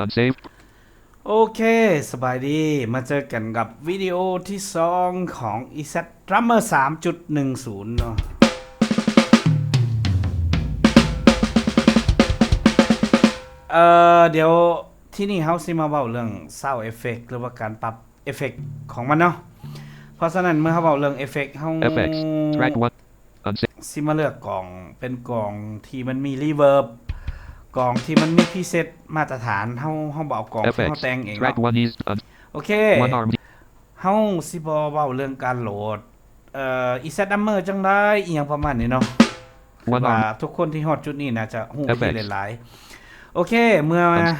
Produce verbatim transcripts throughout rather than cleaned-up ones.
Unsaved. โอเค สบายดี มาเจอกันกับวิดีโอที่สองของ อีแซด Drummer สามจุดหนึ่งศูนย์ เนาะ เอ่อ เดี๋ยวที่นี่เฮาสิมาเว้าเรื่อง sound effect หรือว่าการปรับเอฟเฟกต์ของมันเนาะ เพราะฉะนั้นเมื่อเฮาเว้าเรื่องเอฟเฟกต์เฮา FX. Track one. Unsaved. สิมาเลือกกล่องเป็นกล่องที่มันมี reverb กล่องที่มันมี preset มาตรฐาน เฮาเฮาบ่เอากล่องที่เฮา FX. แต่งเอง Track เนาะ one is un- โอเค one arm. เฮาสิบ่เว้าเรื่องการโหลด เอ่อ อีแซด Drummer จังได๋อีหยังประมาณนี้เนาะ One ว่า arm. ทุกคนที่ฮอดจุดนี้น่าจะฮู้วิธี FX. หลายๆ โอเค เมื่อ Unsaved.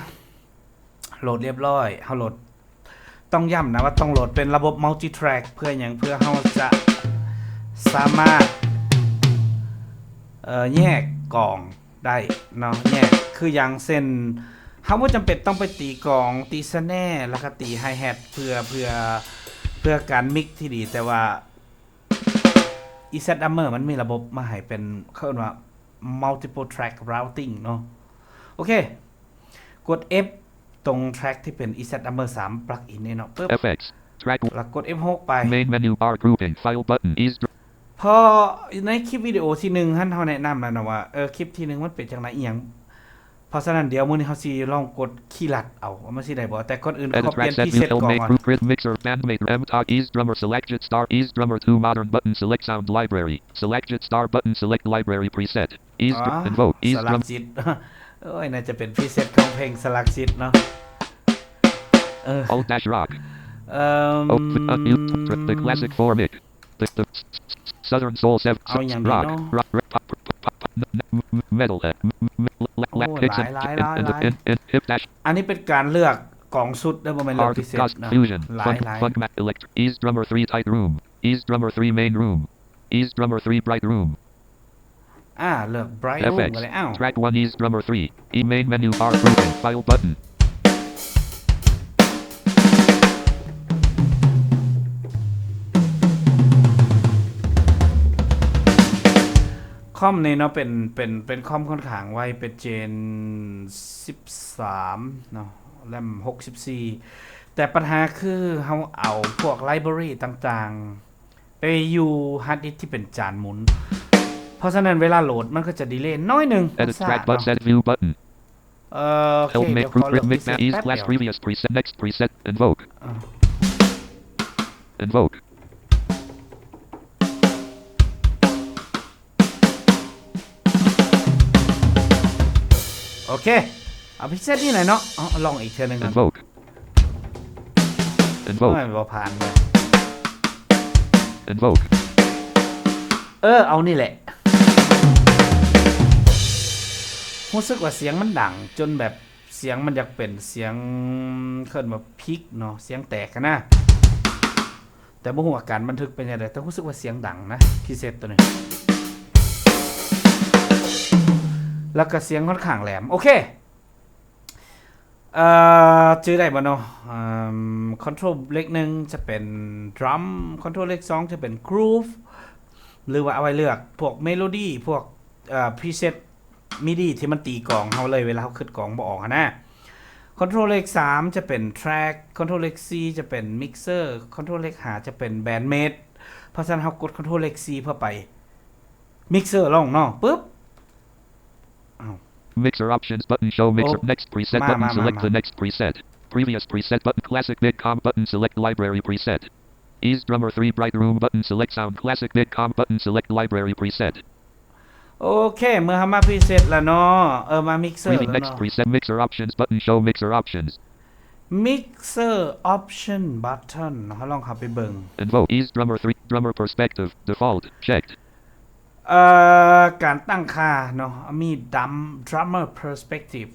โหลดเรียบร้อย เฮาโหลด ต้องย้ำนะว่าต้องโหลดเป็นระบบ multi track เพื่อหยัง เพื่อเฮาจะสามารถ เอ่อ แยกกล่องได้เนาะ แยก คืออย่างเช่น เฮาบ่จำเป็นต้องไปตีกล่อง ตี snare แล้วก็ตี hi-hat เพื่อ เพื่อ เพื่อการ mix ที่ดี แต่ว่า อีแซด Drummer มันมีระบบมาให้เป็น เขาเรียกว่า multiple track routing เนาะ โอเค กด F ตรง track ที่เป็น อีแซด Drummer สาม plugin นี่เนาะ ปึ๊บ FX. Track แล้วกด เอฟหก ไป Main menu bar grouping. File button. Is dr- พอในคลิปวิดีโอที่หนึ่งหั่นเฮาแนะนำแล้วนะว่า เออ คลิปที่หนึ่งมันเป็นจังได๋อีหยัง เพราะฉะนั้นเดี๋ยวมื้อนี้เฮาสิลองกดคีย์ลัดเอา ว่ามันสิได้บ่ แต่ก่อนอื่นขอ Edit เปลี่ยน track set. preset Mute ก่อน make group. Print mixer. Band make. M talk. Is drummer. Select it. Star. Is drummer two. Modern button. Select sound library. Select it. Star button. Select library preset. Is อ๋อ dr- invoke. Is สลัก drum. จิต โอ้ย น่าจะเป็น preset ของเพลงสลักจิตเนาะ เออ Alt dash rock. เอ่อ Open. Unmute. The classic four mic. The, the Southern Soul seven. เอาอย่างนี้ Rock. เนาะ Rock. Rock. Pop. Pop. Pop. Pop. Metal. Uh, m- m- m- la- la- Oh, kicks and, lai, lai, and, lai, and, lai. and, and hip dash. อันนี้เป็นการเลือกกล่องชุดเด้อ บ่แม่นเลือก Hard. preset Cost นะ fusion. หลาย Funk. หลาย Funk. Mac. Elect. Is drummer three. Tight room. Is drummer three. Main room. Is drummer three. Bright room. อ่า เลือก Bright Room FX. ก็เลยอ้าว Track one. Is drummer three. E main menu bar grouping. File button. คอมนี่เนาะ เป็น เป็น เป็นคอมค่อนข้างไว เป็น Zen สิบสาม เนาะ RAM หกสิบสี่ แต่ปัญหาคือเฮาเอาพวก library ต่างๆ ไปอยู่ hard disk ที่เป็นจานหมุน เพราะฉะนั้นเวลาโหลดมันก็จะ delay น้อยหนึ่ง Edit ซ่า track เนาะ button. Set view button. เออ โอเค Help เดี๋ make ยวขอ group. เลือก Print mix. preset Is แป๊บ class เดียว previous preset. Next preset. Invoke. อ่า Invoke. โอเค เอา preset นี่หน่อยเนาะ เอาลองอีกเทื่อหนึงครับ Invoke. ทำ Invoke. ไมบ่ผ่านเลย Invoke. เออ เอานี่แหละ รู้สึกว่าเสียงมันดัง จนแบบเสียงมันอยากเป็นเสียง เคิ่นว่า peak เนาะ เสียงแตกหั้นนะ แต่บ่ฮู้ว่าการบันทึกเป็นจั่งใด แต่รู้สึกว่าเสียงดังนะ preset ตัวนี้ แล้วก็เสียงค่อนข้างแหลม โอเค เอ่อ จื่อได้บ่เนาะ อืม control เลขหนึ่งจะเป็น drum control เลขสองจะเป็น groove หรือว่าเอาไว้เลือกพวก melody พวก เอ่อ preset midi ที่มันตีกลองเฮาเลย เวลาเฮาคิดกลองบ่ออกหั้นนะ control เลขสามจะเป็น track control เลขสี่จะเป็น mixer control เลขห้าจะเป็น band mid เพราะฉะนั้นเฮากด control เลขสี่เพื่อไป mixer ลงเนาะ ปึ๊บ อ้าว Mixer options button. Show mixer. โอ้ Next preset มา button. มา Select มา the next preset. Previous preset button. Classic mid com button. Select library preset. Is drummer three. Bright room button. Select sound. Classic mid com button. Select library preset. โอเค เมื่อเฮามา preset แล้วเนาะ เออ มา mixer Preview แล้ว next เนาะ preset. Mixer options button. Show mixer options. mixer option button เฮาลองเข้าไปเบิ่ง Invoke. Is drummer three. Drummer perspective. Default. Checked. เอ่อ การตั้งค่าเนาะ มี drum drummer perspective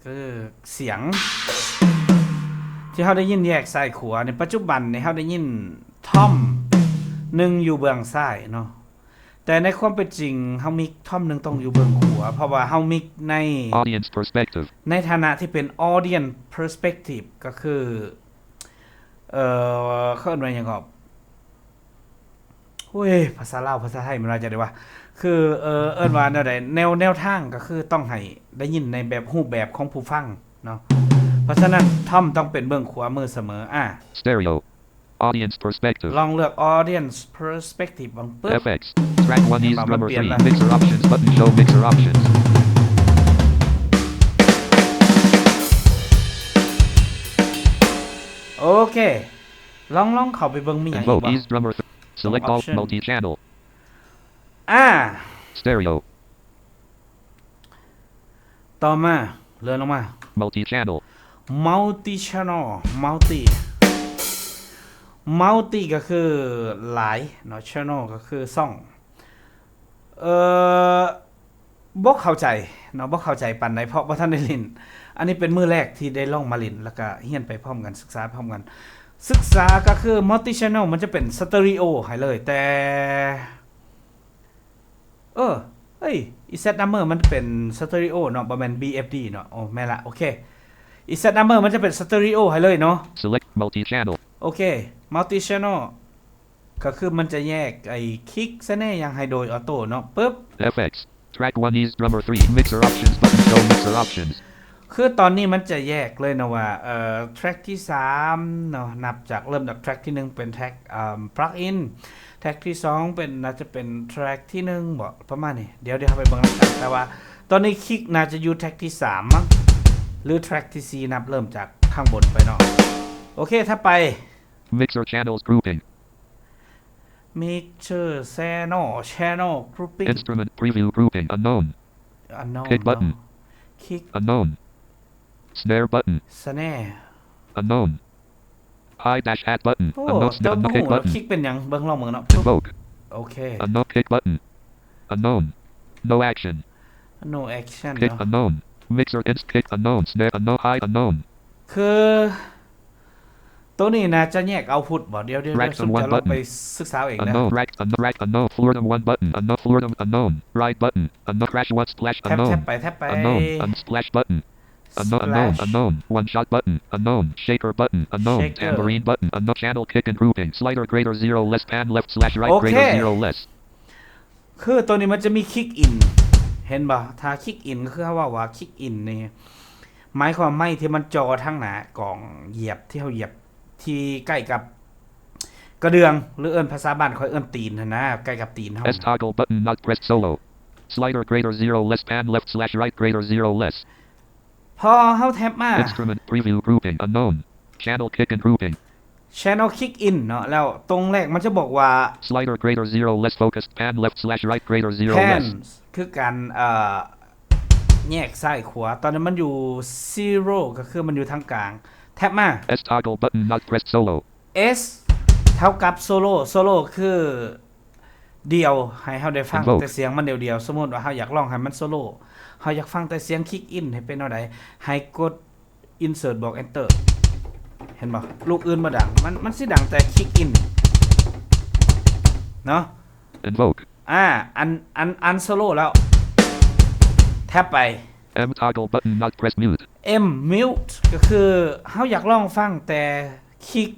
คือเสียง ที่เฮาได้ยินแยกซ้ายขวา ในปัจจุบันนี่เฮาได้ยิน tom หนึ่งอยู่เบื้องซ้ายเนาะ แต่ในความเป็นจริงเฮามี tom หนึ่งต้องอยู่เบื้องขวา เพราะว่าเฮา mix ใน Audience perspective. ในฐานะที่เป็น audience perspective ก็คือ เอ่อ เขาเอิ้นว่าหยังก็ โอ้ย ภาษาลาว ภาษาไทยมันว่าจั่งใด๋วะ คือ เอ่อ เอิ้นว่าแนวใด แนว แนวทางก็คือต้องให้ได้ยินในแบบรูปแบบของผู้ฟังเนาะ เพราะฉะนั้นทอมต้องเป็นเบื้องขวามือเสมอ อ่ะ Stereo. Audience perspective. ลองเลือก audience perspective บางปึ๊บ F X. Track one is มา drummer เปลี่ยน three. ละ Mixer options button. Show mixer options. โอเค ลองลองเข้าไปเบิ่งมีอย่างอีก Invoke บ่ is drummer. Th- select all Option. multi-channel. อ่า Stereo. ต่อมาเลื่อนลงมา Multi channel. multi channel multi multi ก็คือหลายเนาะ channel ก็คือช่อง เอ่อบ่เข้าใจเนาะบ่เข้าใจปานใดเพราะบ่ทันได้เล่น อันนี้เป็นมื้อแรกที่ได้ลองมาเล่น แล้วก็เรียนไปพร้อมกันศึกษาพร้อมกัน ศึกษาก็คือ multi channel มันจะเป็น stereo ให้เลย แต่ เออเอ้ย อี Z number มันเป็น stereo เนาะบ่แม่น B F D เนาะ โอ้แม่นละ โอเค อี Z number มันจะเป็น stereo ให้เลยเนาะ Select multi channel. โอเค multi channel ก็คือมันจะแยกไอ้ kick snare อย่างให้โดยออโต้เนาะปึ๊บ F X. Track one is drummer three. Mixer options button. Show mixer options. คือตอนนี้มันจะแยกเลยนะว่า เอ่อ track ที่สามเนาะ นับจากเริ่มจาก track ที่หนึ่งเป็น track เอ่อ plug in track ที่สองเป็นน่าจะเป็น track ที่หนึ่งบ่ประมาณนี้ เดี๋ยวเดี๋ยวเราไปเบิ่งนำกัน แต่ว่าตอนนี้ kick น่าจะอยู่ track ที่สามมั้ง หรือ track ที่สี่นับเริ่มจากข้างบนไปเนาะ โอเค ถ้าไป Mixer channels grouping. mixer channel channel grouping Instrument preview grouping. Unknown. unknown Kick button. kick Unknown. Snare button. snare Unknown. Hi dash hat button. โอ้ Unknown. เจ้า Unknown. บ่ Kick ฮู้เนาะ button. kick เป็นหยังเบิ่งลองเบิ่งเนาะ Invoke. โอเค Unknown. Kick button. Unknown. No action. no action Kick เนาะ unknown. Mixer ins kick unknown. Snare unknown. Hi unknown. คือตัวนี้นะจะแยก output บ่เดี๋ยวเดี๋ยวเดี๋ยว Rack ซุมจะ one ลองไป button. ศึกษาเองนะ Unknown. Rack. Unknown. Rack. Unknown. Floor to one button. Unknown. Floor to unknown. Right button. Unknown. Crash one splash. แท็บ Unknown. แท็บไปแท็บไป Unknown. Unsplash button. Unknown. Unknown. Splash. Unknown. One shot button. Unknown. Shaker button. Unknown. Shaker. Tambourine button. Unknown. Channel kick and grouping. Slider greater zero less pan left slash right Okay. greater zero less. คือตัวนี้มันจะมี kick in เห็นบ่ถ้า kick in ก็คือเขาว่าว่า kick in นี่หมายความไม้ที่มันจ่อทางหน้ากล่องเหยียบที่เขาเหยียบที่ใกล้กับกระเดื่อง หรือเอิ้นภาษาบ้านข่อยเอิ้นตีนหั่นนะใกล้กับตีนเฮา S toggle button not pressed solo. Slider greater zero less pan left slash right greater zero less. พอเฮาแท็บมา Instrument preview grouping unknown. Channel kick and grouping. channel kick in เนาะแล้วตรงแรกมันจะบอกว่า Slider greater zero less focused pan left slash right greater zero pan less. คือการเอ่อแยกซ้ายขวา ตอนนี้มันอยู่ zero ก็คือมันอยู่ทางกลาง แท็บมา S toggle button not pressed solo. S เท่ากับ solo solo คือเดี่ยวให้เฮาได้ฟัง Invoke. แต่เสียงมันเดี่ยวๆ สมมุติว่าเฮาอยากร้องให้มัน solo เฮาอยากฟังแต่เสียง kick in ให้เป็นแนวใดให้กด insert บวก enter เห็นบ่ลูกอื่นบ่ดัง มันมันสิดังแต่ kick in เนาะ Invoke. อ่า อันอันอัน solo แล้ว แท็บไป M toggle button not pressed mute. M mute ก็คือเฮาอยากลองฟังแต่ kick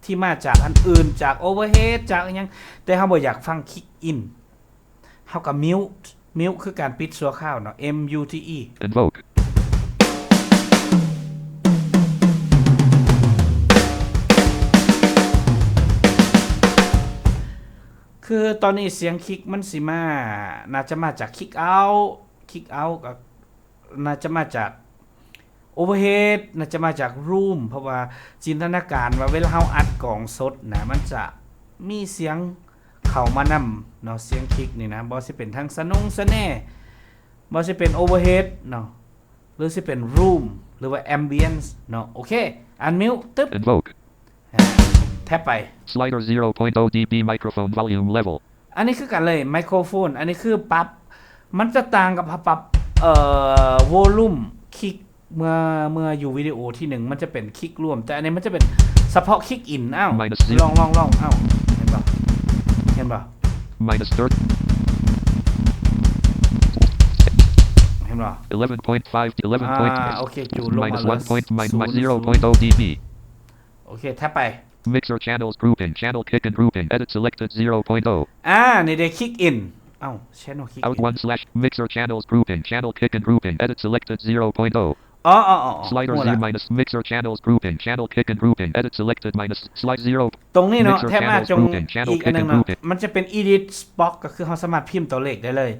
ที่มาจากอันอื่นจาก overhead จากอิหยังแต่เฮาบ่อยากฟัง kick in เฮาก็ mute mute คือการปิดชั่วคราวเนาะ M U T E Invoke. คือตอนนี้เสียง kick มันสิมา น่าจะมาจาก kick out kick out ก็น่าจะมาจาก overhead น่าจะมาจาก room เพราะว่าจินตนาการว่าเวลาเฮาอัดกลองสดนะมันจะมีเสียงเข้ามานำเนาะเสียง kick นี่นะบ่สิเป็นทางสนงสแนบ่สิเป็น overhead เนาะหรือสิเป็น room หรือว่า ambience เนาะโอเค unmute ตึ๊บ Invoke. แท็บไป Slider zero point zero dB microphone volume level. อันนี้คือกันเลยไมโครโฟน อันนี้คือปรับ มันจะต่างกับปรับเอ่อ volume kick เมื่อเมื่ออยู่วิดีโอที่หนึ่งมันจะเป็น kick รวม แต่อันนี้มันจะเป็นเฉพาะ kick in อ้าว Minus zero. ลองลองลองอ้าวเห็นปะเห็นปะ Minus thirty. เห็นปะ Eleven point five. Eleven point. อ่าโอเคจูนลงมา Minus เหลือ one point. Minus ศูนย์ zero point zero dB. โอเคแท็บไป Mixer channels grouping. Channel kick and grouping. Edit selected zero point zero. อ่านี่ได้ kick in เอ้า channel kick Out in one slash mixer channels grouping. Channel kick and grouping. Edit selected zero point zero. อ๋ออ๋ออ๋อ Slider ฮู้ Z ละ minus mixer channels grouping channel kick and grouping edit selected minus slide zero ตรงนี้เนาะ Mixer แถบมา channels จง grouping channel อีกอันหนึง kick and เนาะ grouping มันจะเป็น edit box ก็คือเราสามารถพิมพ์ตัวเลขได้เลย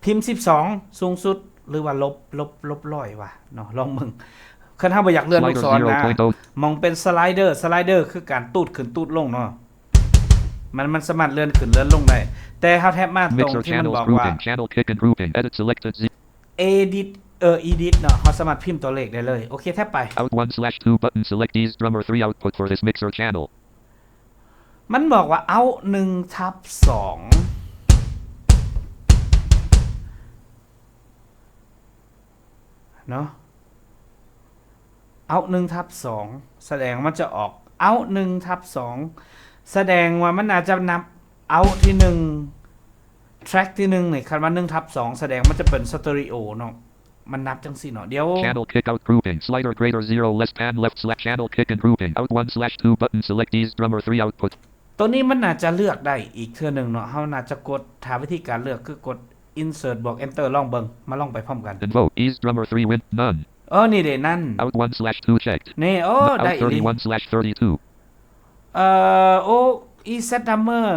พิมพ์ สิบสอง สูงสุด หรือว่าลบลบลบร้อยว่ะเนาะ ลองเบิ่งคันเราบ่อยากเลื่อนลูกศรนะ Slider 0.0 มองเป็น slider slider คือการตูดขึ้นตูดลงเนาะ มันมันสามารถเลื่อนขึ้นเลื่อนลงได้ แต่เราแถบมาตรง Mixer ที่มัน channels บอกว่า grouping channel kick and grouping edit selected Z edit เออ edit เนาะ เราสามารถพิมพ์ตัวเลขได้เลย โอเค แถบไป out one slash two button select ease drummer three output for this mixer channel มันบอกว่า out หนึ่งทับสอง เนาะ out หนึ่งทับสอง แสดงมันจะออก out หนึ่งทับสอง แสดงว่ามันอาจจะนับ out ที่หนึ่ง track ที่หนึ่งนี่คันว่าหนึ่งทับสอง แสดงมันจะเป็น stereo เนาะ มันนับจังซี่เนาะ เดี๋ยว channel kick out grouping slider greater zero less pan left slash channel kick and grouping out one slash two button select ease drummer three output ตัวนี้มันน่าจะเลือกได้อีกเทื่อหนึ่งเนาะ เราน่าจะกด หาวิธีการเลือกคือกด insert บวก enter ลองเบิ่ง มาลองไปพร้อมกัน invoke ease drummer three win none เออ นี่เด้ none out one slash two checked นี่ โอ้ ได้ out อีหลี thirty-one slash thirty-two เอ่อ โอ้ EZ Drummer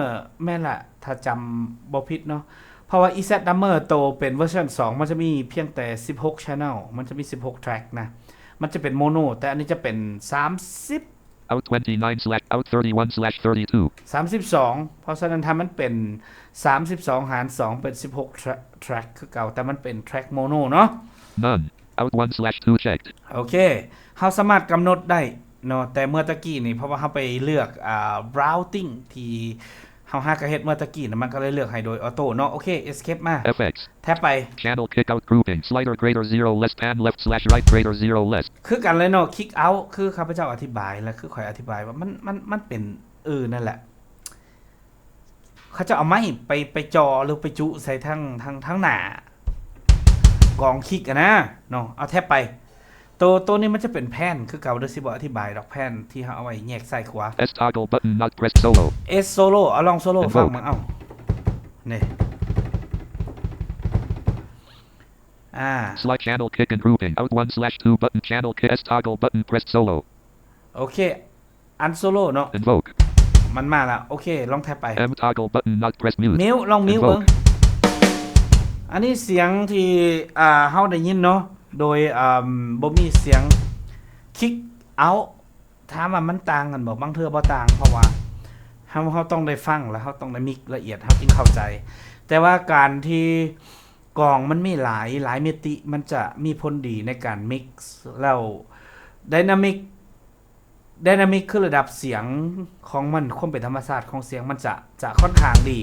แม่นละ ถ้าจำบ่ผิดเนาะ เพราะว่า EZ Drummer โตเป็นเวอร์ชันสอง มันจะมีเพียงแต่ สิบหก channel มันจะมี สิบหก track นะ มันจะเป็น mono แต่อันนี้จะเป็น สามสิบ out twenty-nine slash out thirty-one slash thirty-two สามสิบสอง เพราะฉะนั้นถ้ามันเป็น สามสิบสอง หาร สอง เป็น สิบหก tra- track คือเก่า แต่มันเป็น track mono เนาะ none out one slash two checked โอเค เราสามารถกำหนดได้เนาะ แต่เมื่อตะกี้นี่ เพราะว่าเราไปเลือก อ่า routing ที่เราหากะเฮ็ดเมื่อตะกี้นะ มันก็เลยเลือกให้โดยออโต้เนาะ โอเค escape มา FX แถบไป channel kick out grouping slider greater zero less pan left slash right greater zero less คือกันเลยเนาะ kick out คือข้าพเจ้าอธิบายแล้ว คือข่อยอธิบายว่ามัน มัน มันเป็น เออ นั่นแหละ เขาจะเอาไม้ไป ไปจ่อหรือไปจุใส่ทั้ง ทั้ง ทั้งหน้า กอง kick อะนะ เนาะ เอาแถบไป ตัว ตัวนี้มันจะเป็นแผ่น คือเก่าเด้อ สิบ่อธิบายดอก แผ่นที่เราเอาไว้แยกซ้ายขวา S toggle button not pressed solo S solo เอาลอง solo ฟังมึง เอ้า นี่ อ่า slide channel kick and grouping out one slash two button channel kick S toggle button pressed solo โอเค อัน solo เนาะ invoke มันมาแล้ว โอเค ลองแถบไป M toggle button not pressed mute mute ลอง mute เบิ่ง อันนี้เสียงที่ อ่า เฮาได้ยินเนาะ โดย อ่า บ่มีเสียง kick out ถามว่ามันต่างกันบ่ บางเทื่อบ่ต่าง เพราะว่าเฮา เฮาต้องได้ฟัง แล้วเฮาต้องได้ mix ละเอียด เฮาจึงเข้าใจ แต่ว่าการที่กลองมันมีหลาย หลายมิติ มันจะมีผลดีในการ mix แล้ว dynamic dynamic คือระดับเสียงของมัน ความเป็นธรรมชาติของเสียงมันจะ จะค่อนข้างดี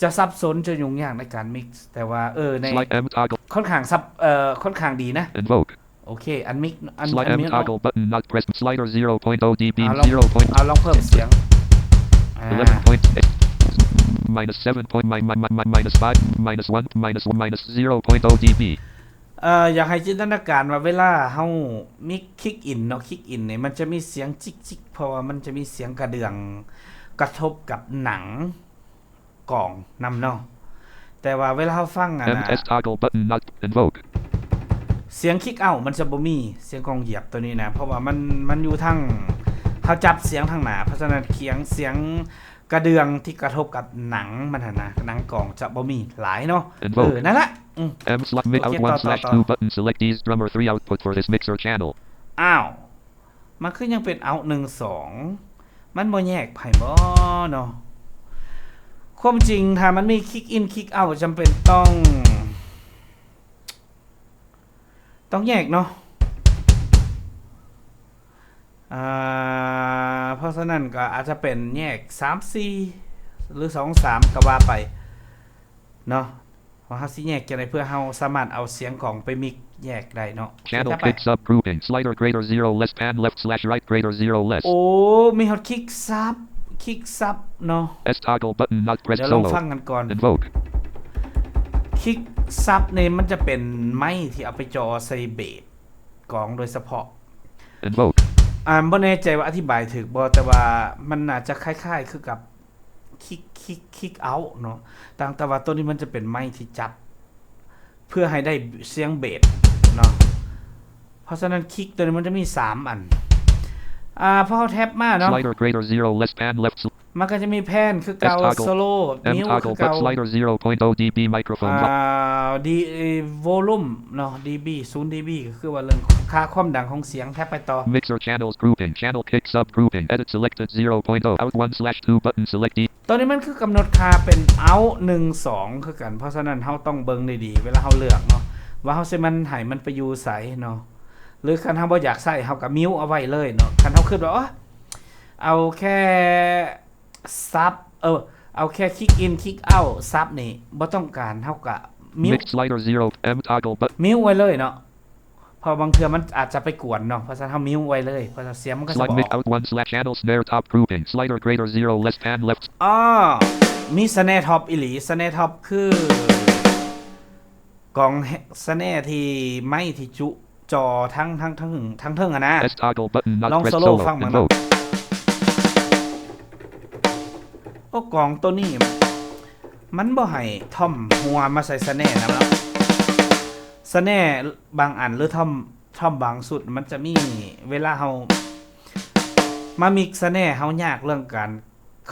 จะสับสน จะยุ่งยากในการ mix แต่ว่า เออ ใน slide M toggle ค่อนข้างซับ เอ่อ ค่อนข้างดีนะ invoke โอเค อัน mix อัน slide อัน M mute เนาะ toggle button not pressed slider zero point oh dB อ่าลอง zero point อ่าลองเพิ่มเสียง อ่า eleven point eight minus seven point mi- mi- mi- mi- minus five minus one minus one minus zero point oh dB เอ่อ อยากให้จินตนาการว่าเวลาเฮา mix kick in เนาะ kick in เนี่ยมันจะมีเสียงจิกจิก เพราะว่ามันจะมีเสียงกระเดื่องกระทบกับหนังกลองนำเนาะ แต่ว่าเวลาเฮาฟังอะ M นะ S toggle button not invoke เสียง kick out มันจะบ่มีเสียงกลองเหยียบตัวนี้นะ เพราะว่ามัน มันอยู่ทาง เฮาจับเสียงทางหน้า เพราะฉะนั้นเสียง เสียงกระเดื่องที่กระทบกับหนังมันหั่นนะ หนังกลองจะบ่มีหลายเนาะ Invoke เออ นั่นละอืม M slot mid โอเค out one ต่อ slash ต่อ two button select ease drummer three output for this mixer channel อ้าว มันคือยังเป็น out หนึ่งสอง มันบ่แยกไผบ่เนาะ ความจริงถ้ามันมี kick in kick out จำเป็นต้อง ต้องแยกเนาะ อ่า เพราะฉะนั้นก็อาจจะเป็นแยกสามสี่ หรือสองสาม ก็ว่าไป เนาะ ว่าเฮาสิแยกจังได๋เพื่อเฮาสามารถเอาเสียงกลองไป mix แยกได้เนาะ Channel ต่อไป kick sub grouping slider greater zero less pan left slash right greater zero less โอ้ มีฮอต kick sub kick sub เนาะ S toggle button not pressed เดี๋ยวลอง solo ฟังกันก่อน invoke kick sub นี่มันจะเป็นไมค์ที่เอาไปจ่อใส่เบสกลองโดยเฉพาะ invoke อ่าบ่แน่ใจว่าอธิบายถูกบ่ แต่ว่ามันน่าจะคล้ายๆ คือกับ kick kick kick out เนาะ ต่างแต่ว่าตัวนี้มันจะเป็นไมค์ที่จับ เพื่อให้ได้เสียงเบสเนาะ เพราะฉะนั้นคลิกตัวนี้มันจะมีสามอัน อ่าพอเราแท็บมาเนาะ Slider greater zero less pan left. มันก็จะมีแพนคือเก่า S toggle โซโล่ M มิว toggle คือเก่า but slider zero point oh dB microphone. อ่าดีวอลุ่มเนาะ ดีบี ศูนย์ ดีบี ก็คือว่าเรื่องค่าความดังของเสียง แท็บไปต่อ Mixer channels grouping. Channel kick sub grouping. Edit selected zero point oh. Out one slash two button selectee. ตัวนี้มันคือกำหนดค่าเป็น out หนึ่ง สอง คือกัน เพราะฉะนั้นเราต้องเบิ่งดีๆ เวลาเราเลือกเนาะ ว่าเราสิมันให้มันไปอยู่ไสเนาะ หรือคันเราบ่อยากใส่เราก็มิวเอาไว้เลยเนาะ คันเราคิดว่า โอ๊ย เอาแค่ sub เออ เอาแค่ kick in kick out sub นี่บ่ต้องการ เราก็มิว Mix slider zero. M toggle but มิวไว้เลยเนาะ เพราะบางเทื่อมันอาจจะไปกวนเนาะ เพราะฉะนั้นเรามิวไว้เลย เพราะเสียงมันก็จะ slide บ่อ mix อก out one slash channel snare top grouping. Slider greater zero less pan left. อ๋อ มี snare top อีหลี snare top คือ กล่อง snare ที่ไมค์ที่จุจอทั้งทั้งทั้งทั้งเทิงอะนะ S toggle button not Long pressed solo solo. ฟังมันเนาะ Invoke. โอ้กล่องตัวนี้ มันบ่ให้ทอมหัวมาใส่ snare นะเนาะ snare บางอันหรือทอมทอมบางสุดมันจะมีเวลาเรามา mix snare เรายากเรื่องการ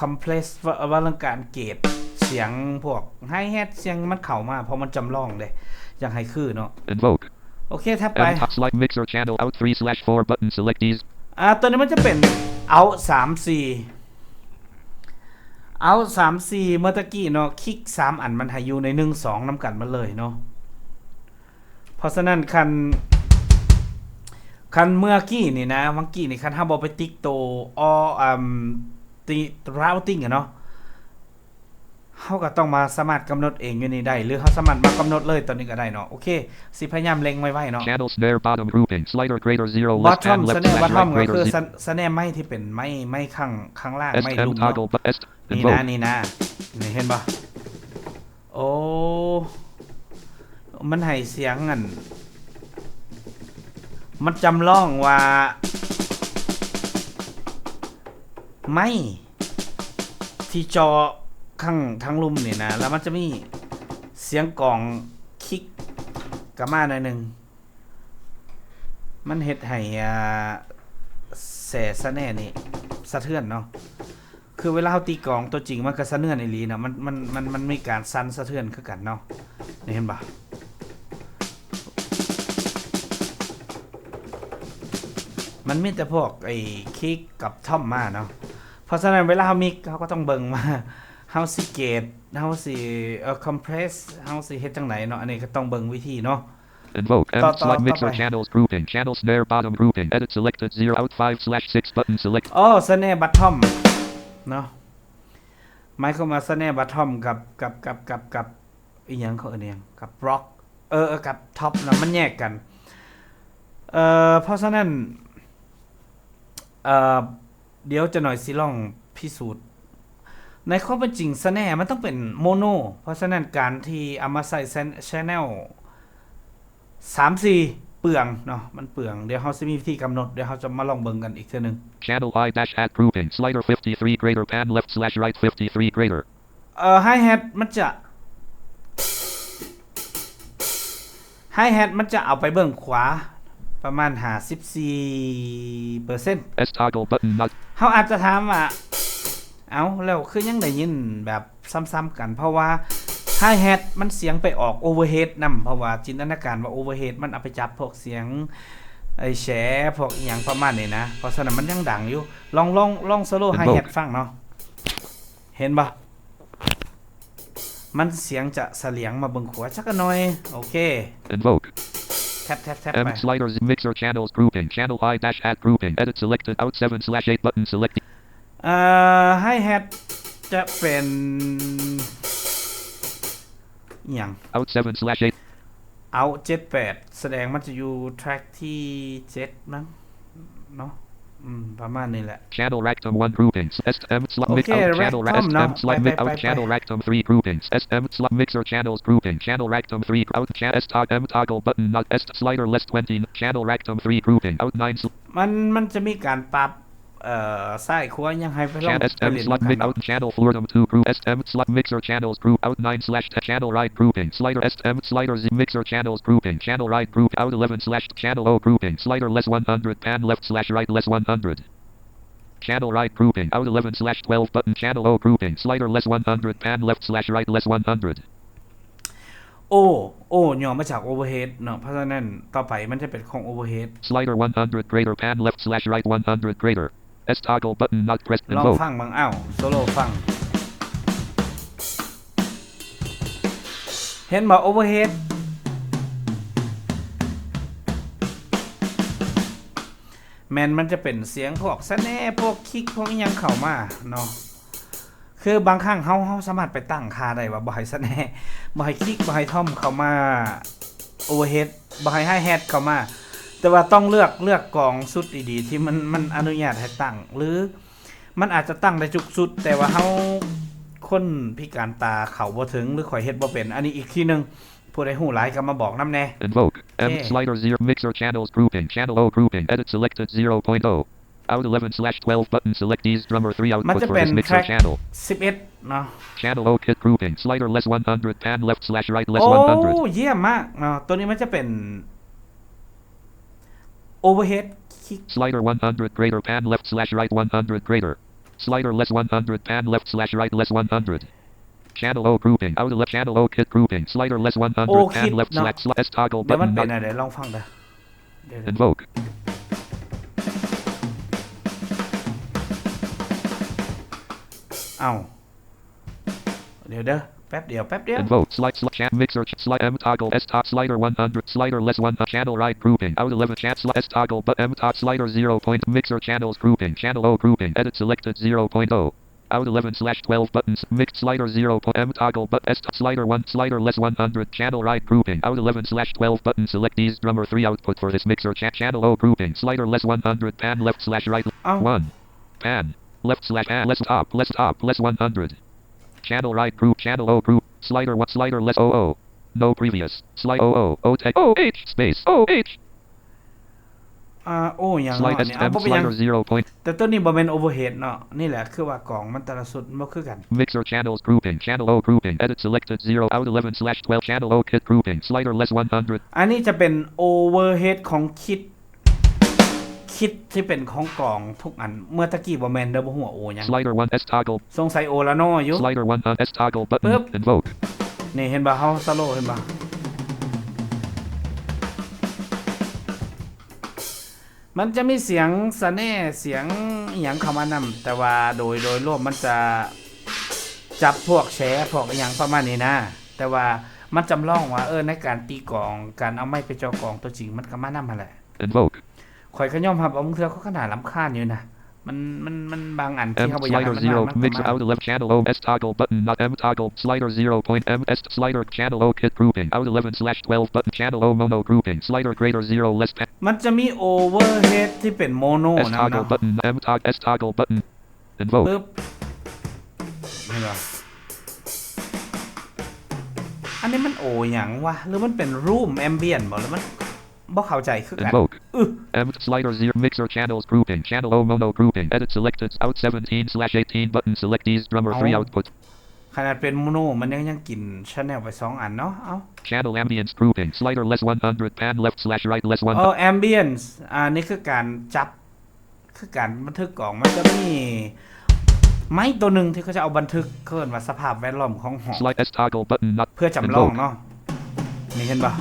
compress ว่าว่าเรื่องการเกรดเสียงพวก hi hat เสียงมันเข้ามา เพราะมันจำลองเด้ อย่างให้คือเนาะ Invoke. โอเค แท็บไป M top slide mixer channel out three slash four button selectees. อ่าตัวนี้มันจะเป็น out สามสี่ out สามสี่ เมื่อตะกี้เนาะ คลิกสามอันมันให้อยู่ในหนึ่งสองนำกันมาเลยเนาะ เพราะฉะนั้นคัน คันเมื่อกี้นี่นะ เมื่อกี้นี่คันเราบ่ไปติ๊กโต or อืมติ routing อะเนาะ เราก็ต้องมาสามารถกำหนดเองอยู่นี่ได้ หรือเราสามารถมากำหนดเลยตอนนี้ก็ได้เนาะ โอเค สิพยายามเล็งไว้ไว้เนาะ Channel snare bottom grouping. Slider greater zero less bottom pan left snare slash bottom right ก็ greater คือ zero. snare ไมค์ที่เป็นไมค์ไมค์ข้างข้างล่าง S ไมค์ M ลุ่มเนาะ toggle but S นี่นะ invoke. นี่นะ นี่เห็นปะโอ้ มันให้เสียงอัน มันจำลองว่า ไมค์ที่จอข้างทั้งลุ่มนี่นะ แล้วมันจะมีเสียงกล่องคลิกกลับมาหน่อยหนึ่ง มันเฮ็ดให้อ่าแส snare นี่สะเทือนเนาะ คือเวลาเราตีกลองตัวจริงมันก็สะเทือนอีหลีเนาะ มันมันมันมันมีการสั่นสะเทือนคือกันเนาะ นี่เห็นปะ มันมีแต่พวกไอ้คลิกกับทอมมาเนาะ เพราะฉะนั้นเวลาเรา mix เราก็ต้องเบิ่งว่าเราสิเกรด เราสิเอ่อ compress เราสิเฮ็ดจังไดเนาะ อันนี้ก็ต้องเบิ่งวิธีเนาะ Invoke. M Stop, slide stop, mixer stop. channels grouping. Channel snare bottom grouping. Edit selected zero out five slash six button select. อ๋อ snare bottom เนาะ หมายความว่า snare bottom กับกับกับกับกับอีหยังเขาเอิ้นอิหยังกับ rock เออเออกับ top นะมันแยกกัน เอ่อ เพราะฉะนั้น เอ่อ เดี๋ยวจะหน่อยสิลองพิสูจน์ ในความเป็นจริง snare มันต้องเป็น mono เพราะฉะนั้นการที่เอามาใส่ channel สามสี่เปลืองเนาะ มันเปลือง เดี๋ยวเราจะมีวิธีกำหนด เดี๋ยวเราจะมาลองเบิ่งกันอีกเทื่อหนึ่ง Channel hi dash hat grouping. Slider fifty-three greater pan left slash right fifty-three greater. เอ่อ hi hat มันจะ hi hat มันจะเอาไปเบิ่งขวา ประมาณห้าสิบสี่เปอร์เซ็นต์ S toggle button not เขาอาจจะถามว่า เอ้า แล้วคือยังได้ยินแบบซ้ำๆกัน เพราะว่า hi hat มันเสียงไปออก overhead นำ เพราะว่าจินตนาการว่า overhead มันเอาไปจับพวกเสียง ไอ้แฉพวกอีหยังประมาณนี้นะ เพราะฉะนั้นมันยังดังอยู่ ลองลองลอง solo hi hat ฟังเนาะ เห็นปะ มันเสียงจะเสลียงมาเบิ่งขวาจักหน่อย โอเค Invoke. แท็บแท็บแท็บ M ไป sliders mixer channels grouping. Channel hi dash hat grouping. Edit selected out seven slash eight button select. เอ่อ hi hat จะเป็นอหย่าง Out seven slash eight. out เจ็ดแปด แสดงมันจะอยู่ track ที่เจ็ดมั้งเนาะ อืม ประมาณนี้แหละ Channel Ractum one groupings. S M slot mix Okay, out channel ra- Ractum S M เนาะ slot ไป mix ไป out ไป channel Ractum three groupings. S M slot mixer channels grouping. Channel Ractum three out cha- S tog M toggle button not S slider less twenty. Channel Ractum three grouping. Out nine sl- มันมันจะมีการปรับ เอ่อ ซ้ายขวายังให้ไปลอง Chan ไป S M เล่น slot นำกัน mix เนาะ out channel floor to S M slot mixer channels group out nine slash channel right grouping slider S M slider Z mixer channels grouping channel right group out eleven slash channel O grouping slider less one hundred pan left slash right less one hundred channel right grouping out eleven slash twelve button channel O grouping slider less one hundred pan left slash right less one hundred โอ โอ ย่อมาจาก overhead เนาะ เพราะฉะนั้นต่อไปมันจะเป็นของ overhead slider one hundred greater pan left slash right one hundred greater S toggle button not pressed ลอง invoke ฟังเบิ่ง อ้าว โซโล่ฟัง เห็นบ่ overhead แม่นมันจะเป็นเสียงพวก snare พวก kick พวกอิหยังเข้ามาเนาะ คือบางครั้งเฮา เฮาสามารถไปตั้งค่าได้ว่าบ่ให้ snare บ่ให้ kick บ่ให้ tom เข้ามา overhead บ่ให้ hi hat เข้ามา แต่ว่าต้องเลือก เลือกกลองชุดดีๆ ที่มัน มันอนุญาตให้ตั้ง หรือมันอาจจะตั้งได้ทุกชุด แต่ว่าเฮาคนพิการตาเข้าบ่ถึง หรือข้อยเฮ็ดบ่เป็น อันนี้อีกทีหนึ่ง ผู้ใดฮู้หลายก็มาบอกนำแหน่ Invoke. M Okay. slider zero mixer channels grouping. Channel O grouping. Edit selected zero point zero. Out eleven slash twelve button. Select these drummer three มัน output จะ for เป็น this mixer track channel. สิบเอ็ด เนาะ Channel O kit grouping. Slider less one hundred pan left slash right less โอ้ one hundred. เยี่ยมมากเนาะ ตัวนี้มันจะเป็น overhead kick Slider one hundred greater pan left slash right one hundred greater. Slider less one hundred pan left slash right less one hundred. Channel O grouping. Out left channel O kit grouping. Slider less one hundred O pan kit left เนาะ slash sli- S toggle เดี๋ยวมัน button เป็น not อะไรลองฟังเด้อเดี๋ยวๆ invoke. เอ้า เดี๋ยวเด้อแป๊บเดียวแป๊บเดียว Invoke. Slide slot chat mixer ch- slide M toggle S top slider one hundred slider less one uh, channel right grouping. Out eleven chat slot S toggle but M top slider zero point mixer channels grouping. Channel O grouping. Edit selected zero point zero. Out eleven slash twelve buttons. Mixed slider zero point M toggle but S top slider one slider less one hundred channel right grouping. Out eleven slash twelve button. Select these drummer three output for this mixer chat channel O grouping. Slider less one hundred pan left slash right Oh. one pan left slash pan less top less top less one hundred. Channel right group channel O group slider one slider less O O. No previous slide O O O tech O H space O H. อ่า โอ้ อย่าง Slide น้อยเนี่ย S เอา M บ่เป็นหยัง slider zero point. แต่ตัวนี้บ่แม่น overhead เนาะ นี่แหละคือว่ากลองมันแต่ละชุดมันบ่คือกัน Mixer channels grouping. Channel O grouping. Edit selected zero out eleven slash twelve. Channel O kit grouping. Slider less one hundred. อันนี้จะเป็น overhead ของ kit kit ที่เป็นของกลองทุกอัน เมื่อตะกี้บ่แม่นเด้อ บ่ฮู้ว่า O หยัง Slider one S toggle. สงสัย O ละเนาะอยู่ Slider one uh, S toggle button. Boop. Invoke. นี่เห็นบ่ เฮา solo เห็นบ่ มันจะมีเสียง snare เสียงอหยังเข้ามานำ แต่ว่าโดย โดยรวมมันจะจับพวกแชร์พวกอหยังประมาณนี้นะ แต่ว่ามันจำลองว่า เออ ในการตีกลอง การเอาไมค์ไปจ่อกลองตัวจริง มันก็มานำหั่นแหละ Invoke. ข่อยก็ยอมรับว่าบางเทื่อเขาก็น่ารำคาญอยู่นะ มัน มัน มันบางอันที่ M เขาบ่อยากให้ slider มันมา zero มันก็ mixer มา out left channel O S toggle button not M toggle slider zero point M S slider channel O kit grouping out eleven slash twelve button channel O mono grouping slider greater zero less pan มันจะมี overhead ที่เป็น mono S นะ toggle เนาะ button M toggle S toggle button invoke ปึ๊บเห็นปะอันนี้มัน O หยังวะ หรือมันเป็น room ambient บ่ หรือมันบ่เข้าใจคือกัน invoke อึ M slider zero mixer channels grouping channel O mono grouping edit selected out seventeen slash eighteen button select these drummer three Oh. output ขนาดเป็น mono มันยังยังกิน channel ไปสองอันเนาะ เอ้า channel ambience grouping slider less one hundred pan left slash right less one เออ ambience อ่า นี่คือการจับ คือการบันทึกกลอง มันจะมีไมค์ตัวหนึ่งที่เขาจะเอาบันทึก เขาเรียกว่าสภาพแวดล้อมของห้อง slide S toggle button not เพื่อจำลอง invoke เนาะ นี่เห็นปะ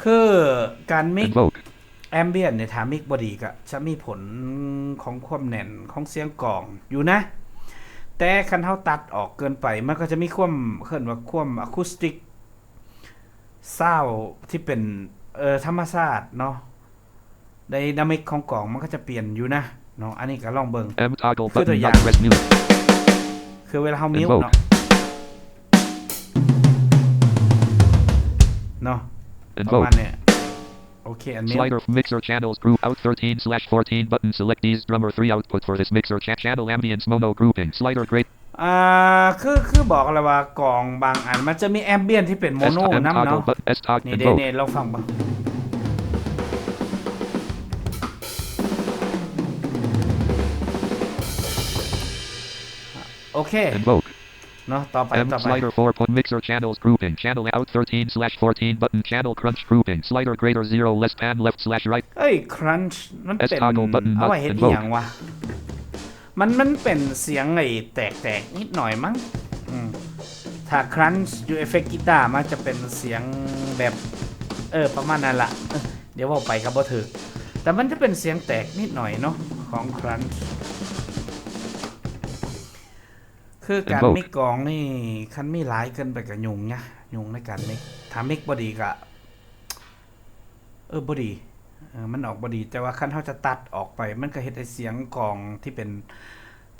คือการ mix invoke ambient เนี่ย ถ้า mix บ่ดีก็จะมีผลของความแน่นของเสียงกลองอยู่นะ แต่คันเฮาตัดออกเกินไป มันก็จะมีความเคิ้นว่าความ acoustic sound ที่เป็น เอ่อ ธรรมชาติเนาะ dynamic ของกลองมันก็จะเปลี่ยนอยู่นะเนาะ อันนี้ก็ลองเบิ่ง M toggleคือตัว button อย่าง not press new คือเวลาเฮา mute Invoke เนาะ เนาะ ประ invoke มาณเนี่ย โอเค อันนี้ Slider mixer channels group out thirteen slash fourteen button select these drummer three output for this mixer cha- channel ambience mono grouping slider great อ่าคือคือบอกเลยว่ากล่องบางอันมันจะมีแอมเบียนที่เป็นโม S โน M นำ toggle เนาะ button S toggle นี่เด invoke เนลองฟังเบิ่งโอเค invoke เนาะต่อไป M ต่อไป slider four point mixer channels grouping channel out thirteen slash fourteen button channel crunch grouping slider greater zero less pan left slash right เอ้ย crunch มัน S เป็น toggle button เอา not ไว้เฮ็ด invoke อีหยังวะ มันมันเป็นเสียงไอ้แตกๆนิดหน่อยมั้งอืมถ้า crunch อยู่เอฟเฟกต์กีตาร์มันจะเป็นเสียงแบบ เออ ประมาณนั้นละเออเดี๋ยวเว้าไปก็บ่ถืกแต่มันจะเป็นเสียงแตกนิดหน่อยเนาะของ crunch คือการ Invoke มิกกลองนี่คันมีหลายเกินไปก็ยุ่งนะยุ่งในการมิกถ้ามิกบ่ดีก็เออบ่ดีเออมันออกบ่ดี แต่ว่าคันเฮาจะตัดออกไป มันก็เฮ็ดให้เสียงกลองที่เป็น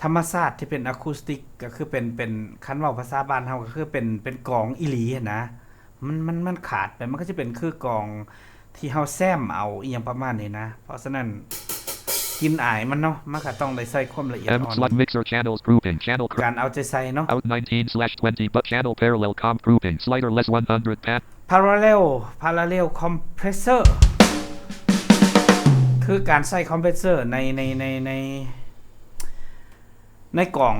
ธรรมชาติที่เป็นอะคูสติกก็คือเป็นเป็นคันเว้าภาษาบ้านเฮาก็คือเป็นเป็นกลองอีหลีหั้นนะมันมันมันขาดไปมันก็จะเป็นคือกลองที่เฮาแซมเอาอีหยังประมาณนี้นะ เพราะฉะนั้นกลิ่นอายมันเนาะมันก็ต้องได้ใส่ความละเอียด M อ่อน slot mixer channels grouping channel cr- การเอาใจใส่เนาะ out nineteen slash twenty but channel parallel comp grouping slider less one hundred pan parallel parallel compressor คือการใส่ compressor ในในในในในกล่อง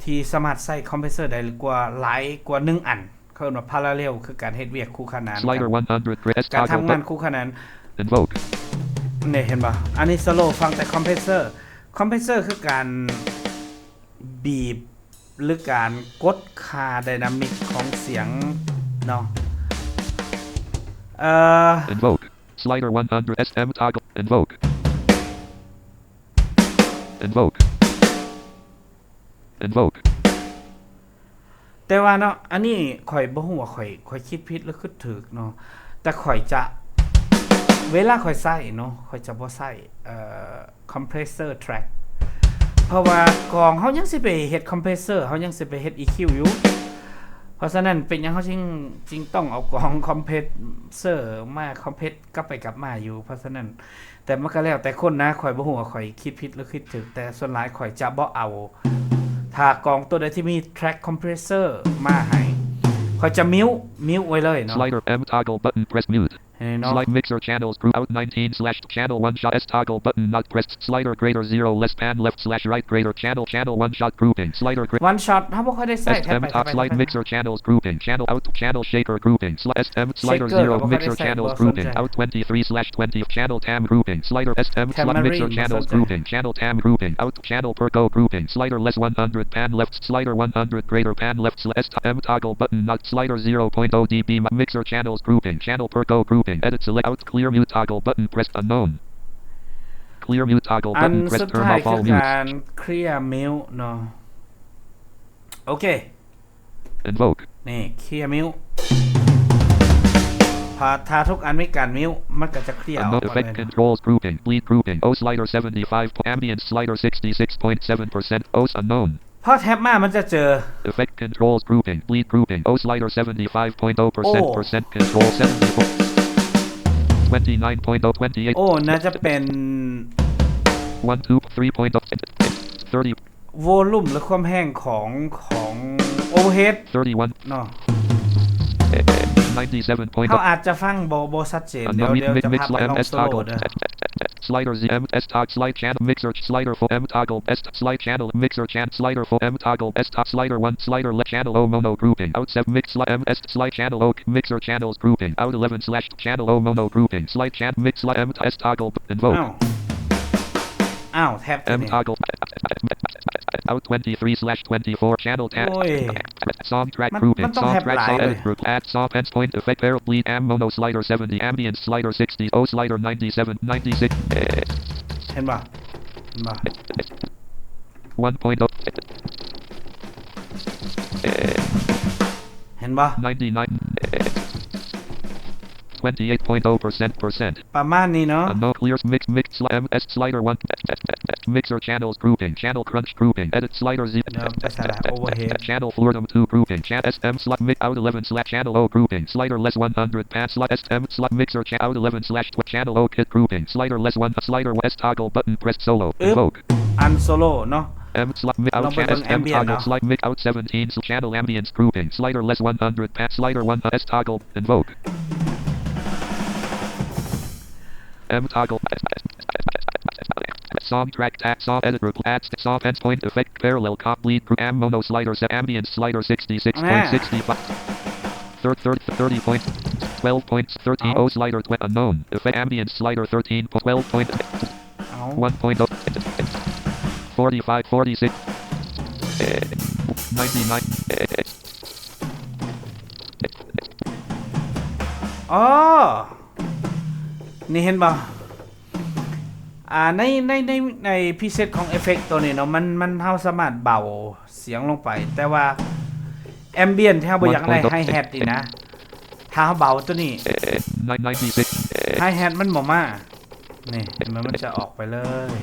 ที่สามารถใส่ compressor ได้กว่าหลายกว่าหนึ่งอัน เขาเรียกว่า parallel คือการเฮ็ดเวียกคู่ขนานกัน slider one hundred grid S การ toggle ทำงาน button คู่ขนาน invoke เนี่ยเห็นปะอันนี้ solo ฟังแต่ compressor compressor คือการบีบ หรือการกดค่า dynamic ของเสียงเนาะเอ่อ invoke slider one hundred S M toggle invoke invoke invoke แต่ว่าเนาะอันนี้ข่อยบ่ฮู้ว่าข่อยข่อยคิดผิดหรือคิดถูกเนาะแต่ข่อยจะเวลาข่อยใส่เนาะข่อยจะบ่ใส่เอ่อ compressor track เพราะว่ากลองเฮายังสิไปเฮ็ด compressor เฮายังสิไปเฮ็ด EQ อยู่ เพราะฉะนั้นเป็นหยังเฮาจึงจึงต้องเอากลอง compressor มา compress กลับไปกลับมาอยู่ เพราะฉะนั้น แต่มันก็แล้วแต่คนนะข่อยบ่ฮู้ว่าข่อยคิดผิดหรือคิดถูกแต่ส่วนหลายข่อยจะบ่เอา ถ้ากลองตัวใดที่มี track compressor มาให้ข่อยจะ mute mute ไว้เลยเนาะ slider M toggle button press mute เห็นเนาะ Slide mixer channels group out nineteen slash channel one shot S toggle button not pressed slider greater zero less pan left slash right greater channel channel one shot grouping slider gri- one shot เฮาบ่ค่อยได้ใส่ S M top slide mixer channels grouping channel out channel shaker grouping sli- S M slider Shaker zero เราบ่ค่อยได้ mixer ใส่ channels บ่สนใจ grouping out twenty-three slash twenty channel tam grouping slider S M slot Tamarind mixer บ่ channels สนใจ grouping channel tam grouping out channel perco grouping slider less one hundred pan left slider one hundred greater pan left sli- S M toggle button not slider zero point zero dB mixer channels grouping channel perco grouping edit select out clear mute toggle button pressed unknown clear mute toggle อัน button pressed สุด turn ท้าย off คื all อ mutes การ clear mute เนาะโอเค invoke นี่ clear mute พอถ้าทุกอันมีการ mute มันก็จะ clear ออก unknown ไป effect controls grouping bleed grouping O slider seventy-five po- ambient slider sixty-six point seven percent O's unknown พอแท็บมามันจะเจอ effect controls grouping bleed grouping O slider seventy-five point zero percent Oh. percent control seventy-four twenty-nine point zero twenty-eight โอ้น่าจะเป็น one two three point zero thirty วอลลุ่มหรือความแห้งของของ overhead thirty-one เนาะ ninety-seven point เขาอาจจะฟังบ่บ่ชัดเจน อัน เดี๋ยว นี้ เดี๋ยวจะ mix พาไปลอง S solo toggle เด้อ slider Z M S tog slide channel mixer slider for M toggle S slide channel mixer channel slider one slider left channel O mono grouping out seven mix slide M S slide channel O mixer channels grouping out eleven slash channel O mono grouping slide channel mix slide M S toggle invoke อ้าว อ้าวแท็บ M toggle out twenty-three slash twenty-four channel tab โอ้ย song track มัน grouping มันต้อง song แท็บ track หลาย song เลย edit group add song ends point effect barrel bleed amp mono slider seventy ambient slider sixty O slider ninety-seven ninety-six เห็นป่ะเห็นป่ะ one point oh เห็นป่ะ ninety-nine Twenty-eight point oh percent, percent. ประมาณนี้เนาะ Unknown clears mix, mix, sli-, M S slider one. Mixer channels grouping, channel crunch grouping, edit slider Z. เดี๋ยวไปใส่ละ overhead Channel Flortum two grouping, chan S M slot mix out eleven slash channel O grouping, slider less one hundred pass slot S M slot mixer cha- out eleven slash tw- channel O kit grouping, slider less one, slider S toggle button press solo, Oop. invoke. unsolo เนาะ M slot mi- out Number chan one S M ambient toggle นะ slot mix out seventeen sl- channel ambience grouping, slider less one hundred pass, slider one S toggle, invoke. M toggle. Song track tag, song edit group, ads, song ends point effect, parallel complete group, am mono slider set, ambience slider sixty-six point sixty-five. Third, third, thirty point, twelve points, thirteen oh slider, tw- unknown, effect, ambience slider thirteen point twelve point, เอา one point oh, forty-five, forty-six, ninety-nine. อ๋อ นี่เห็นบ่ อ่า ใน ใน ใน ใน preset ของ effect ตัวนี้เนาะ มัน มัน เฮาสามารถเบาเสียงลงไป แต่ว่า ambient ที่เฮาบ่อยากได้ hi hat นี่นะ ถ้าเฮาเบาตัวนี้ Nine ninety-six. hi hat มันบ่มา นี่ เห็นไหม มันจะออกไปเลย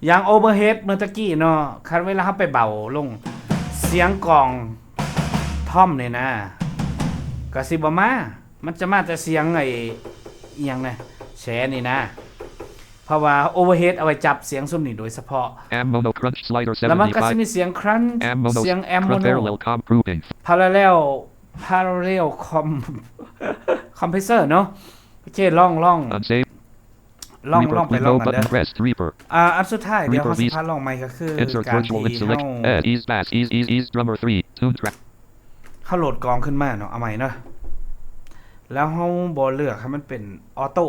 อย่าง overhead เมื่อตะกี้เนาะ คันเวลาเฮาไปเบาลง เสียงกลอง tom นี่นะ ก็สิบ่มา มันจะมาแต่เสียงไอ้ อีหยังนะ แชนี่นะ เพราะว่า overhead เอาไว้จับเสียงซุมนี้โดยเฉพาะ Am mono crunch slider แล้วมันก็สิ seventy-five. มีเสียง crunch Am mono เสียง am crunch mono parallel comp grouping. parallel parallel com compressor เนาะ โอเค ลอง ลอง Unsaved. ลอง Reaper. ลองไป Window ลองกันเด้อ button pressed. Reaper. อ่า อันสุดท้ายเดี๋ยว Reaper เฮาสิ Beast. พาลองใหม่ก็คือ Insert การ virtual ที่ link select. เฮา Add ease bass ease ease ease drummer three. Tune track. เฮาโหลดกลองขึ้นมาเนาะ เอาใหม่เนาะ แล้วเฮาบ่เลือกให้มันเป็นออโต้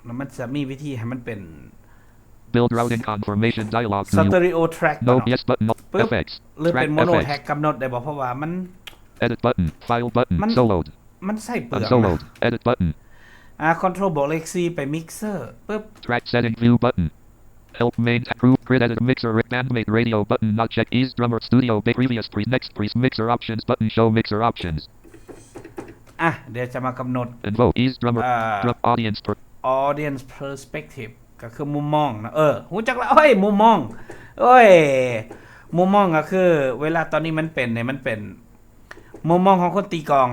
แล้วมันจะมีวิธีให้มันเป็น Build routing confirmation dialog view. stereo track ก่อน No เนาะ yes button. No. ปึ๊บ F X. หรือเป็น Track mono F X. track กำหนดได้บ่ เพราะว่ามัน Edit button. File button. มัน Soloed. มันใส่เปลืองนะ Unsoloed. Edit button. อ่า control บวกเลขสี่ไป mixer ปึ๊บ Track setting view button. Help main group grid edit mixer ri- bandmate radio button not check ease drummer studio ba- previous pre next pre mixer options button show mixer options. อ่ะ เดี๋ยวจะมากำหนด Invoke ease drummer. Uh, Drum audience per audience perspective ก็คือมุมมองนะ เออ รู้จักละ เอ้ย มุมมอง เอ้ย มุมมองก็คือ เวลาตอนนี้มันเป็นเนี่ย มันเป็น มุมมองของคนตีกลอง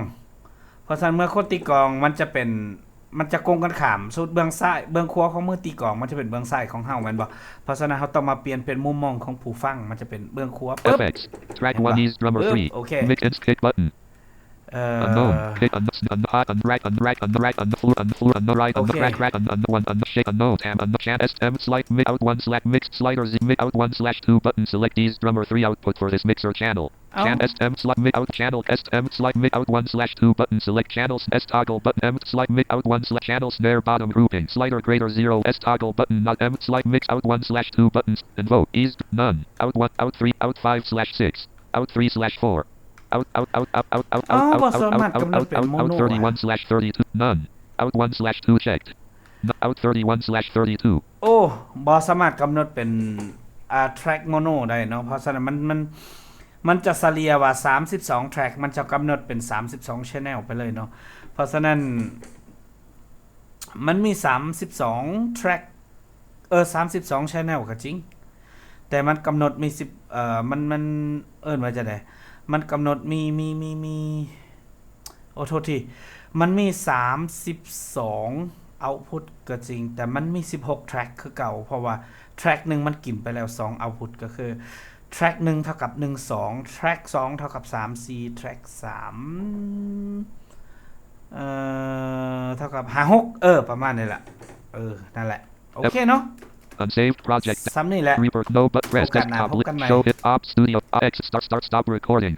เพราะฉะนั้นเมื่อคนตีกลอง มันจะเป็น มันจะกงกันข้าม สุดเบื้องซ้าย เบื้องขวาของมือตีกลอง มันจะเป็นเบื้องซ้ายของเฮาแม่นบ่ เพราะฉะนั้นเฮาต้องมาเปลี่ยนเป็นมุมมองของผู้ฟัง มันจะเป็นเบื้องขวาปึ๊บ F X. Track one ease drummer Oop, three. okay. Mix and skip button. เอ่อ Unknown. Hit un un hot un rack un rack un rack un floor un floor un right un Okay. rack rack un un one un shake un no tab un chan S M slide mid out one slash mix slider Z mid out one slash two button select ease drummer three output for this mixer channel. เอ้า Chan S M slide mid out channel S M slide mid out one slash two button select channels S toggle button M slide mid out one slash channel snare bottom grouping slider greater zero S toggle button not M slide mix out one slash two buttons invoke ease none out one out three out five slash six out three slash four out out out out out out out อ๋อ out บ่ out สามารถ out กำหนด out เป็น out out mono thirty one slash thirty two none out one slash two checked N- out thirty one slash thirty two โอ้ บ่สามารถกำหนดเป็น อ่า track mono ได้เนาะ เพราะฉะนั้นมัน มัน มันจะเฉลี่ยว่า สามสิบสอง track มันจะกำหนดเป็น สามสิบสอง channel ไปเลยเนาะ เพราะฉะนั้น มันมี สามสิบสอง track เออ สามสิบสอง channel ก็จริง แต่มันกำหนดมี สิบ เอ่อ มัน มันเอิ้นว่าจะได๋ มันกำหนดมี มี มี มี โอ้ โทษที มันมี สามสิบสอง output ก็จริง แต่มันมี สิบหก track คือเก่า เพราะว่า track หนึ่งมันกินไปแล้ว สอง output ก็คือ track หนึ่ง เท่ากับ หนึ่ง สอง track สอง เท่ากับ สาม สี่ track สาม เอ่อ เท่ากับ ห้า หก เออ ประมาณนี้แหละ เออ นั่นแหละ โอเคเนาะ Unsaved project. ซ้ำนี่แหละ Reaper. No but press พบกันนะ desktop. พบกันใหม่ Show hit op studio. X start start stop recording.